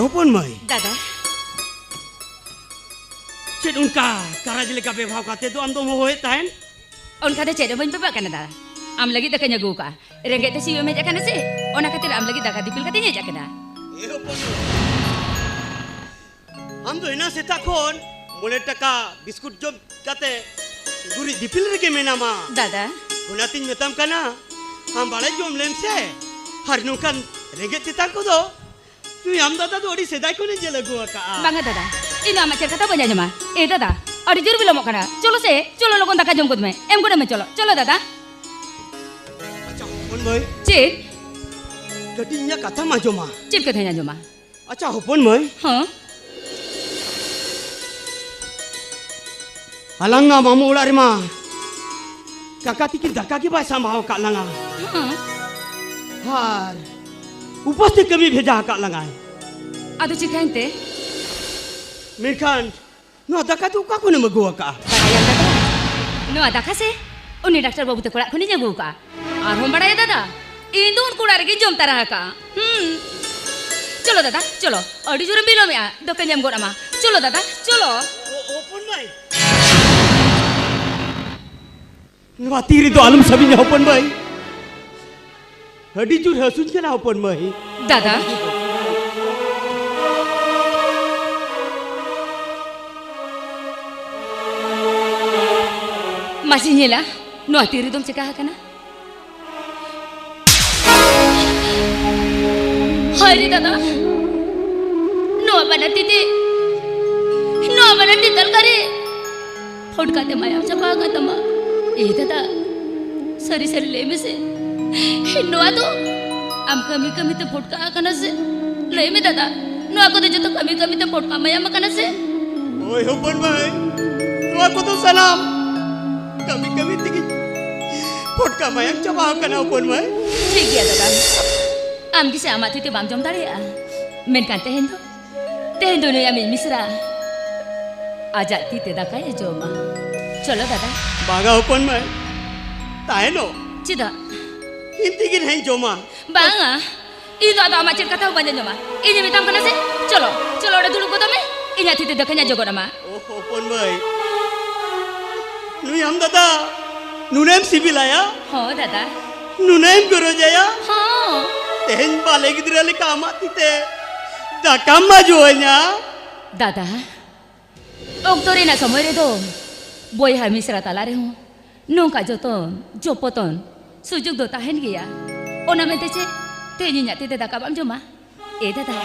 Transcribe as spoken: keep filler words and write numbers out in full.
ᱦᱚᱯᱚᱱ ᱢᱟᱹᱭ᱾ ᱫᱟᱫᱟ᱾ ᱪᱮᱫ ᱚᱱᱠᱟ ᱠᱟᱨᱟᱡᱽ ᱞᱮᱠᱟ ᱵᱮᱵᱷᱟᱣ ᱠᱟᱛᱮ ᱫᱚ ᱟᱢ ᱫᱚᱢ ᱦᱚᱦᱚᱭᱮᱫ ᱛᱟᱦᱮᱱ? ᱚᱱᱠᱟ ᱫᱚ ᱪᱮᱫ ᱦᱚᱸ ᱵᱟᱹᱧ ᱵᱮᱵᱷᱟᱜ ᱠᱟᱱᱟ ᱫᱟᱫᱟ᱾ ᱟᱢ ᱞᱟᱹᱜᱤᱫ ᱫᱟᱠᱟᱧ ᱟᱹᱜᱩ ᱟᱠᱟᱫᱼᱟ᱾ ᱨᱮᱸᱜᱮᱡ ᱛᱮ ᱥᱤᱭᱳᱜ ᱮᱢ ᱦᱮᱡ ᱟᱠᱟᱱᱟ ᱥᱮ, ᱚᱱᱟ ᱠᱷᱟᱹᱛᱤᱨ ᱟᱢ ᱞᱟᱹᱜᱤᱫ ᱫᱟᱠᱟ ᱫᱤᱯᱤᱞ ᱠᱟᱛᱮᱧ ᱦᱮᱡ ᱟᱠᱟᱱᱟ᱾ ᱮ ᱦᱚᱯᱚᱱ ᱢᱟᱹᱭ, ᱟᱢ ᱫᱚ ᱮᱱᱟᱝ ᱥᱮᱛᱟᱜ ᱠᱷᱚᱱ ᱢᱚᱬᱮ ᱴᱟᱠᱟ ᱵᱤᱥᱠᱩᱴ ᱡᱚᱢ ᱠᱟᱛᱮ ᱜᱩᱨᱤᱡ ᱫᱤᱯᱤᱞ ᱨᱮᱜᱮ ᱢᱮᱱᱟᱢᱟ᱾ ᱫᱟᱫᱟ᱾ ᱚᱱᱟᱛᱤᱧ ᱢᱮᱛᱟᱢ ᱠᱟᱱᱟ, ᱟᱢ ᱵᱟᱲᱟᱭ ᱡᱚᱢ ᱞᱮᱢ ᱥᱮ᱾ ᱟᱨ ᱱᱚᱝᱠᱟᱱ ᱨᱮᱸᱜᱮᱡ ᱛᱮᱛᱟᱝ ᱠᱚᱫᱚ ᱱᱩᱭ ᱟᱢ ᱫᱟᱫᱟ ᱫᱚ ᱟᱹᱰᱤ ᱥᱮᱫᱟᱭ ᱠᱷᱚᱱᱤᱧ ᱧᱮᱞ ᱟᱹᱜᱩ ᱟᱠᱟᱜᱼᱟ᱾ ᱵᱟᱝᱟ ᱫᱟᱫᱟ, ᱤᱧ ᱫᱚ ᱟᱢᱟᱜ ᱪᱮᱫ ᱠᱟᱛᱷᱟ ᱵᱟᱹᱧ ᱟᱸᱡᱚᱢᱟ᱾ ᱮ ᱫᱟᱫᱟ, ᱟᱹᱰᱤ ᱡᱳᱨ ᱵᱤᱞᱚᱢᱚᱜ ᱠᱟᱱᱟ᱾ ᱪᱚᱞᱚ ᱥᱮ, ᱪᱚᱞᱚ ᱞᱚᱜᱚᱱ ᱫᱟᱠᱟ ᱡᱚᱢ ᱜᱚᱫ ᱢᱮ᱾ ᱮᱢ ᱜᱚᱫ ᱢᱮ, ᱪᱚᱞᱚ, ᱪᱚᱞᱚ ᱫᱟᱫᱟ᱾ ᱟᱪᱪᱷᱟ ᱦᱚᱯᱚᱱ ᱢᱟᱹᱭ, ᱪᱮᱫ? ᱠᱟᱹᱴᱤᱡ ᱤᱧᱟᱹᱜ ᱠᱟᱛᱷᱟᱢ ᱟᱸᱡᱚᱢᱟ᱾ ᱪᱮᱫ ᱠᱟᱛᱷᱟᱧ ᱟᱸᱡᱚᱢᱟ? ᱟᱪᱪᱷᱟ ᱦᱚᱯᱚᱱ ᱢᱟᱹᱭ, ᱦᱚᱸ? ᱟᱞᱟᱝ ᱢᱟ ᱢᱟᱢᱩ ᱚᱲᱟᱜ ᱨᱮᱢᱟ ᱠᱟᱠᱟ ᱛᱤᱠᱤᱱ ᱫᱟᱠᱟ ᱜᱮ ᱵᱟᱭ ᱥᱟᱢᱵᱟᱣ ᱟᱠᱟᱫ ᱞᱟᱝᱟ᱾ ᱦᱚᱸ? ᱟᱨ ᱩᱯᱟᱹᱥ ᱛᱮ ᱠᱟᱹᱢᱤ ᱵᱷᱮᱡᱟ ᱟᱠᱟᱫ ᱞᱟᱝᱟᱭ᱾ ᱟᱫᱚ ᱪᱤᱠᱟᱹᱭᱮᱱ ᱛᱮ? ᱢᱮᱱᱠᱷᱟᱱ ᱱᱚᱣᱟ ᱫᱟᱠᱟ ᱫᱚ ᱚᱠᱟ ᱠᱷᱚᱱᱮᱢ ᱟᱹᱜᱩ ᱟᱠᱟᱫᱼᱟ? ᱵᱟᱲᱟᱭᱟᱢ ᱫᱟᱫᱟ, ᱱᱚᱣᱟ ᱫᱟᱠᱟ ᱥᱮ ᱩᱱᱤ ᱰᱟᱠᱛᱟᱨ ᱵᱟᱹᱵᱩ ᱛᱟᱠᱚ ᱚᱲᱟᱜ ᱠᱷᱚᱱᱤᱧ ᱟᱹᱜᱩ ᱟᱠᱟᱫᱼᱟ᱾ ᱟᱨᱦᱚᱸ ᱵᱟᱲᱟᱭᱟ ᱫᱟᱫᱟ, ᱤᱧ ᱫᱚ ᱩᱱᱠᱩ ᱚᱲᱟᱜ ᱨᱮᱜᱮᱧ ᱡᱚᱢ ᱛᱟᱨᱟ ᱟᱠᱟᱫᱼᱟ᱾ ᱦᱩᱸ᱾ ᱪᱚᱞᱚ ᱫᱟᱫᱟ, ᱪᱚᱞᱚ᱾ ᱟᱹᱰᱤ ᱡᱳᱨᱮᱢ ᱵᱤᱞᱚᱢᱮᱜᱼᱟ᱾ ᱫᱟᱠᱟᱧ ᱮᱢ ᱜᱚᱫ ᱟᱢᱟ᱾ ᱪᱚᱞᱚ ᱫᱟᱫᱟ, ᱪᱚᱞᱚ᱾ ᱦᱚᱯᱚᱱ ᱢᱟᱹᱭ᱾ ᱱᱚᱣᱟ ᱛᱤ ᱨᱮᱫᱚ ᱟᱞᱚᱢ ᱥᱟᱵᱤᱧᱟ ᱦᱚᱯᱚᱱ ᱢᱟᱹᱭ᱾ ᱟᱹᱰᱤ ᱡᱳᱨ ᱦᱟᱹᱥᱩᱧ ᱠᱟᱱᱟ ᱦᱚᱯᱚᱱ ᱢᱟᱹᱭ᱾ ᱫᱟᱫᱟ᱾ ᱢᱟᱥᱮ ᱧᱮᱞᱟ, ᱱᱚᱣᱟ ᱛᱤ ᱨᱮᱫᱚᱢ ᱪᱮᱠᱟ ᱟᱠᱟᱱᱟ? ᱦᱟᱭ ᱨᱮ ᱫᱟᱫᱟ, ᱱᱚᱣᱟ ᱵᱟᱱᱟᱨ ᱛᱤ ᱛᱮ, ᱱᱚᱣᱟ ᱵᱟᱱᱟᱨ ᱛᱤ ᱛᱟᱞᱠᱟ ᱨᱮ ᱯᱷᱚᱴᱠᱟ ᱛᱮ ᱢᱟᱭᱟᱢ ᱪᱟᱵᱟ ᱟᱠᱟᱱ ᱛᱟᱢᱟ᱾ ᱮ ᱫᱟᱫᱟ, ᱥᱟᱹᱨᱤ ᱥᱟᱹᱨᱤ ᱞᱟᱹᱭ ᱢᱮᱥᱮ, ᱱᱚᱣᱟ ᱫᱚ ᱟᱢ ᱠᱟᱹᱢᱤ ᱠᱟᱹᱢᱤ ᱛᱮ ᱯᱷᱚᱴᱠᱟ ᱟᱠᱟᱱᱟ ᱥᱮ? ᱞᱟᱹᱭ ᱢᱮ ᱫᱟᱫᱟ, ᱱᱚᱣᱟ ᱠᱚᱫᱚ ᱡᱚᱛᱚ ᱠᱟᱹᱢᱤ ᱠᱟᱹᱢᱤ ᱛᱮ ᱯᱷᱚᱴᱠᱟ ᱢᱟᱭᱟᱢ ᱟᱠᱟᱱᱟ ᱥᱮ? ᱦᱳᱭ ᱦᱚᱯᱚᱱ ᱢᱟᱹᱭ, ᱱᱚᱣᱟ ᱠᱚᱫᱚ ᱥᱟᱱᱟᱢ ᱠᱟᱹᱢᱤ ᱠᱟᱹᱢᱤ ᱛᱮᱜᱮ ᱯᱷᱚᱴᱠᱟ ᱢᱟᱭᱟᱢ ᱪᱟᱵᱟ ᱟᱠᱟᱱᱟ ᱦᱚᱯᱚᱱ ᱢᱟᱹᱭ᱾ ᱴᱷᱤᱠ ᱜᱮᱭᱟ ᱫᱟᱫᱟ, ᱟᱢ ᱜᱮᱥᱮ ᱟᱢᱟᱜ ᱛᱤ ᱛᱮ ᱵᱟᱢ ᱡᱚᱢ ᱫᱟᱲᱮᱭᱟᱜᱼᱟ, ᱢᱮᱱᱠᱷᱟᱱ ᱛᱮᱦᱮᱧ ᱫᱚ ᱛᱮᱦᱮᱧ ᱫᱚ ᱱᱩᱭ ᱟᱢᱤᱡ ᱢᱤᱥᱨᱟ ᱟᱡᱟᱜ ᱛᱤ ᱛᱮ ᱫᱟᱠᱟᱭ ᱡᱚᱢᱟ᱾ ᱪᱚᱞᱚ ᱫᱟᱫᱟ᱾ ᱵᱟᱝᱟ ᱦᱚᱯᱚᱱ ᱢᱟᱹᱭ, ᱛᱟᱦᱮᱱᱚᱜ᱾ ᱪᱮᱫᱟᱜ? ᱤᱧ ᱛᱮᱜᱮ ᱱᱟᱦᱟᱜ ᱤᱧ ᱡᱚᱢᱟ᱾ ᱵᱟᱝᱟ, ᱤᱧ ᱫᱚ ᱟᱫᱚ ᱟᱢᱟᱜ ᱪᱮᱫ ᱠᱟᱛᱷᱟ ᱦᱚᱸ ᱵᱟᱹᱧ ᱟᱸᱡᱚᱢᱟ᱾ ᱤᱧᱤᱧ ᱢᱮᱛᱟᱢ ᱠᱟᱱᱟ ᱥᱮ? ᱪᱚᱞᱚ, ᱪᱚᱞᱚ, ᱚᱸᱰᱮ ᱫᱩᱲᱩᱵ ᱜᱚᱫᱚᱜ ᱢᱮ᱾ ᱤᱧᱟᱜ ᱛᱤ ᱛᱮ ᱫᱟᱠᱟᱧ ᱟᱡᱚ ᱜᱚᱫ ᱟᱢᱟ᱾ ᱳᱦ, ᱦᱚᱯᱚᱱ ᱢᱟᱹᱭ, ᱱᱩᱭ ᱟᱢ ᱫᱟᱫᱟ, ᱱᱩᱱᱟᱹᱜ ᱮᱢ ᱥᱤᱵᱤᱞᱟᱭᱟ? ᱦᱚᱸ ᱫᱟᱫᱟ᱾ ᱱᱩᱱᱟᱹᱜ ᱮᱢ ᱜᱚᱨᱚᱡᱟᱭᱟ? ᱦᱚᱸ᱾ ᱛᱮᱦᱮᱧ ᱵᱟᱞᱮ ᱜᱤᱫᱽᱨᱟᱹ ᱞᱮᱠᱟ ᱟᱢᱟᱜ ᱛᱤ ᱛᱮ ᱫᱟᱠᱟᱢ ᱟᱡᱚ ᱟᱹᱧᱟ? ᱫᱟᱫᱟ, ᱚᱠᱛᱚ ᱨᱮᱱᱟᱜ ᱥᱚᱢᱚᱭ ᱨᱮᱫᱚ ᱵᱚᱭᱦᱟ ᱢᱤᱥᱨᱟ ᱛᱟᱞᱟ ᱨᱮᱦᱚᱸ ᱱᱚᱝᱠᱟ ᱡᱚᱛᱚᱱ, ᱡᱚᱯᱚᱛᱚᱱ ᱥᱩᱡᱩᱜ ᱫᱚ ᱛᱟᱦᱮᱱ ᱜᱮᱭᱟ᱾ ᱚᱱᱟ ᱢᱮᱱᱛᱮ ᱪᱮᱫ ᱛᱮᱦᱮᱧ ᱤᱧᱟᱜ ᱛᱤ ᱛᱮ ᱫᱟᱠᱟ ᱵᱟᱢ ᱡᱚᱢᱟ? ᱮ ᱫᱟᱫᱟ᱾